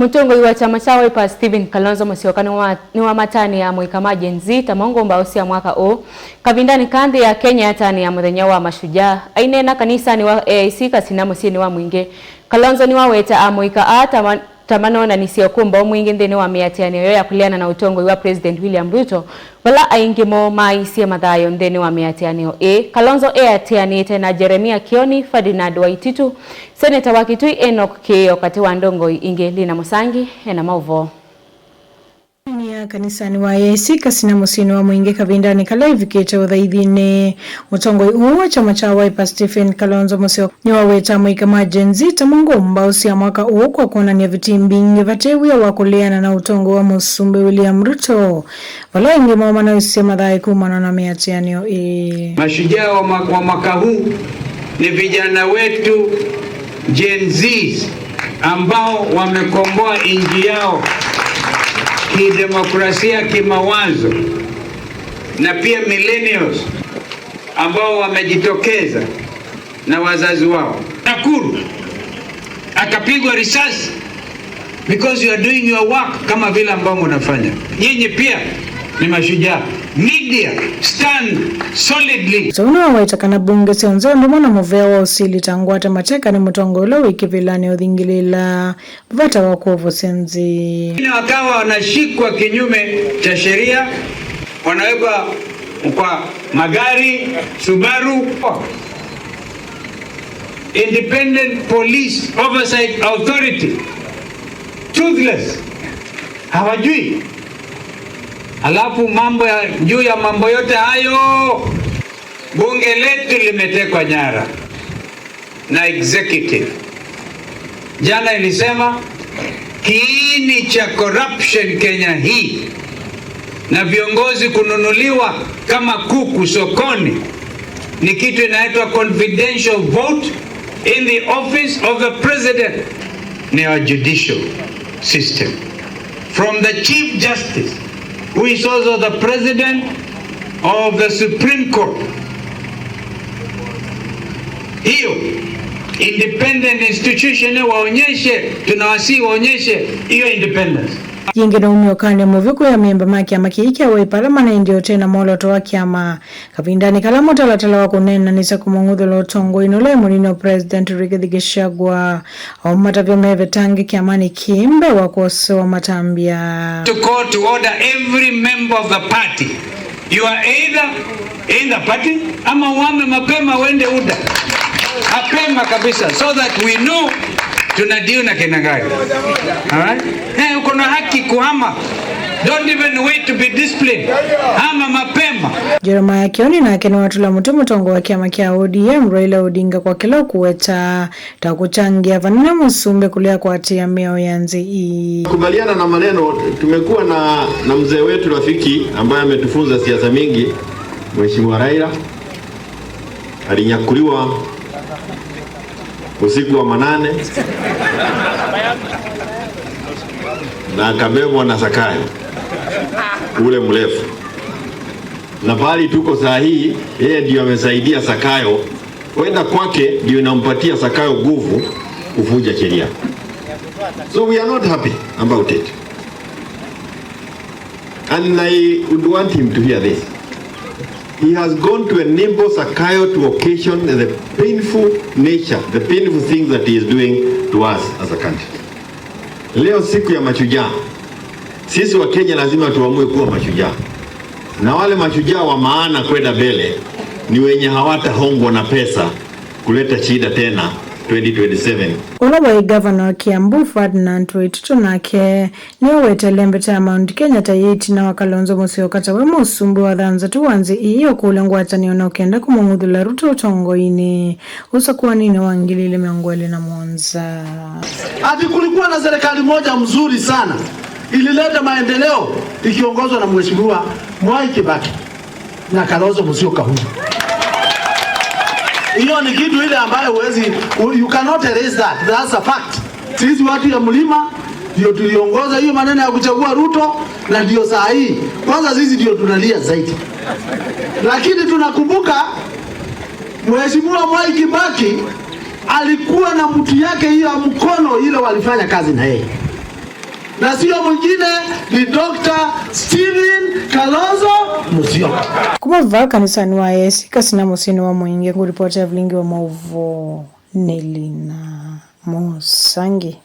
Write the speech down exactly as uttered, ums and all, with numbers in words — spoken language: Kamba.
Mũtongoi wa kyama kya Wiper, Stephen Kalonzo Musyoka, nĩwa-, nĩwamatanĩaa amũika ma Gen Z ta mongũ mbaũ sya mwaka ũũ, kavindanĩ ka nthĩ ya Kenya yatanĩaa mũthenya wa mashujaa. Aineena kanisanĩ wa A I C Kasina mũsyĩnĩ wa Mwingĩ, Kalonzo nĩwaweta amũika aa ta ma-, ta manonanisye ũkũmbaũ mwingĩ nthĩnĩ wa mĩatĩanĩo yoo ya kũleana na ũtongoi wa President William Ruto, vala aingĩ moo maaisye mathayũ nthĩnĩ wa mĩatĩanĩo ĩĩ. Kalonzo eatĩanĩte na Jeremia Kioni, Ferdinand Waititu, Seneta wa Kitui Enock Kĩĩo, katĩ wa ndongoi ingĩ. Lina Mũsangi ena maũvoo. Nĩ ya kanisanĩ wa A I C Kasina mũsyĩnĩ wa Mwingĩ kavindanĩ kala ĩvikĩte ũthaithinĩ. Mũtongoi ũũ wa kyama kya Wiper, Stephen Kalonzo Musyoka, nĩwaweta amũika ma Gen Z ta mongũ mbaũ sya mwaka ũũ kwa kwonany'a vitii mbingĩ vate wia wa kũleana na ũtongoi wa Mũsumbĩ William Ruto, vala aingĩ moo manoisye mathayũ kumana na mĩatĩanĩo ĩĩ. Mashujaa wa mwa-, wa mwaka huu ni vijana wetu Gen Zs ambao wamekomboa nchi yao kidemokrasia, kimawazo, na pia millennials ambao wamejitokeza na wazazi wao. Nakuru akapigwa risasi because you are doing your work kama vile ambao mnafanya. Nyinyi pia ni mashujaa. Media, stand solidly. Ũsu nĩwaweta kana mbunge syonthe ũndũ ũmwe na mũvea wa ũsili ta ngwata mateka nĩ mũtongoi ũla wĩ kĩvĩlanĩ ũthingĩlĩĩla vata wa kwovosya nthĩ. Wengine wakawa wanashikwa kinyume cha sheria, wanawekwa kwa magari, Subaru. Independent Police Oversight Authority. Toothless. Hawajui. Alafu mambo ya, juu ya mambo yote hayo, bunge letu limetekwa nyara na executive. Jana ilisema kiini cha corruption Kenya hii na viongozi kununuliwa kama kuku sokoni ni kitu inaitwa confidential vote in the office of the president. Ni our judicial system, from the Chief Justice, who is also the president of the Supreme Court. Hiyo independent institution waonyeshe, tunawasihi waonyeshe hiyo independence. Yĩngĩ nĩ ũmĩokanĩ mũvyũ kwĩ amemba ma kyama kĩĩ kya Wiper ala manaendie ũtena mwolooto wa kyama kavindanĩ kala mũtalatala wa kũneenanĩsya kũmũng'uthũla ũtongoinĩ ũla e mũnini wa President Rigathi Gachagua. Aũmatavya mevetangĩke amani kĩĩ mbee wa kwosewa matambya. To call to order every member of the party. You are either in the party ama uame mapema, uende UDA mapema kabisa, so that we know tuna deal na kina gani. Alright? Eh, uko na haki kuhama. Don't even wait to be disciplined. Hama mapema. Jeremiah Kioni nake nĩwatũla mũtĩ mũtongoi wa kyama kya O D M Raila Odinga kwa kĩla ũkũweta ta kũkyangĩa vanene mũsumbĩ kũlea kũatĩĩa mĩao ya nthĩ ii. Kubaliana na maneno, tumekuwa na, na mzee wetu rafiki ambaye ametufunza siasa mingi, Mheshimiwa Raila. Alinyakuliwa usiku wa manane na akabebwa na Zakayo ule mrefu, na pahali tuko saa hii, yeye ndio amesaidia Zakayo. Kwenda kwake ndio inampatia Zakayo nguvu kuvunja sheria. So we are not happy about it. And I would want him to hear this. He has gone to enable Zakayo to occasion the painful nature, the painful things that he is doing to us as a country. Leo siku ya mashujaa, sisi wa Kenya lazima tuamue kuwa mashujaa. Na wale mashujaa wa maana kwenda mbele ni wenye hawatahongwa na pesa kuleta shida tena twenty twenty-seven. Ũla waĩ ngavana wa Kiambu, Ferdinand Waititu, nake nĩwawetele mbeta ya Mount Kenya ta yĩ ĩtina wa Kalonzo Musyoka ta we mũsumbĩ wa thanthatũ wa nthĩ ii ũkũlya ngwatanĩo na ũkenda kũmũng'uthũla Ruto ũtongoinĩ ũsakũaninĩ wa ngili ilĩ mĩongo ĩlĩ na mũonza. Ati kulikuwa na serikali moja mzuri sana, ilileta maendeleo ikiongozwa na Mheshimiwa Mwai Kibaki na Kalonzo Musyoka huyu. Hiyo ni kitu ile ambayo huwezi, you cannot erase that. That's a fact. Sisi watu ya mlima ndio tuliongoza hiyo maneno ya kuchagua Ruto, na ndio saa hii. Kwanza sisi ndio tunalia zaidi. Lakini tunakumbuka Mheshimiwa Mwai Kibaki alikuwa na mtu yake hiyo ya mkono ile walifanya kazi na yeye. Na sio mwingine ni Doctor Stephen Kalonzo Musyoka. Kuma vaa kanisanĩ wa A I C Kasina mũsyĩnĩ wa Mwingi, ngũripota Vilingi wa maũvoo nĩ Lina Mũsangi.